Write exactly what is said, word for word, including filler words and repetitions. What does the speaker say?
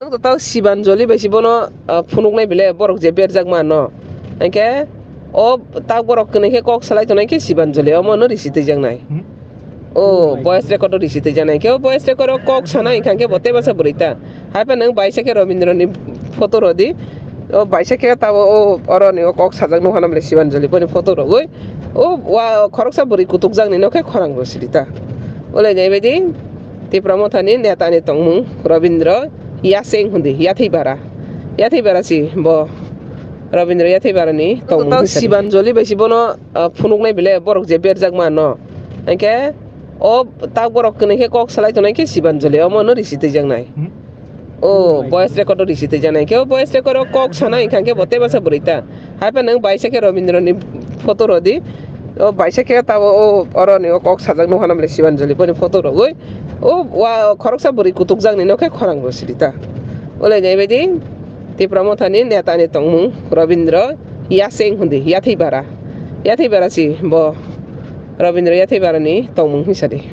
Ang to tau Sibanjali bai si bono, ah, phunuknai bile borok je berjak ma no. Hingke o tak borok kwnwi khe kok salai tongnai khe Sibanjali omo no risi twijaknai. Hmm? O voice record o risi twijaknai khe o voice record o kok sana hingkha khe bo tei basa bwrwi ta. Hai pha nwng baisa khe Robindra ni photo rodi. O baisa khe tabo o oro ni o kok sajak nukha na bile Sibanjali boni photo rogwi. O wa khoroksa bwrwi kutukjak ni no khe khorang bo siri ta. Olai nai bai di. Tipra Motha ni neta ni tongmung Robindra Yaseng hundi, Yathei Bara. Yathei Bara si bo Robindra Yathei Bara ni tongmung tau hwnsa di. Sibanjali bai si bono, ah, phunuknai bile borok je berjak ma no. Hingke o tak borok kwnwi khe kok salai tongnai khe Sibanjali omo no risi twijaknai. Hmm? O voice record o risi twijaknai khe o voice record o kok sana hingkha khe bo tei basa bwrwi ta. Hai pha nwng baisa khe Robindra ni photo rodi. O baisa khe tabo o oro ni o kok sajak nukha na bile Sibanjali boni photo rogwi. O wa khoroksa bwrwi kutukjak ni no khe khorang bo siri ta. Olai nai bai di. Tipra Motha ni neta ni tongmung Robindra Yaseng hundi, Yathei Bara. Yathei Bara si bo Robindra Yathei Bara ni tongmung hwnsa di.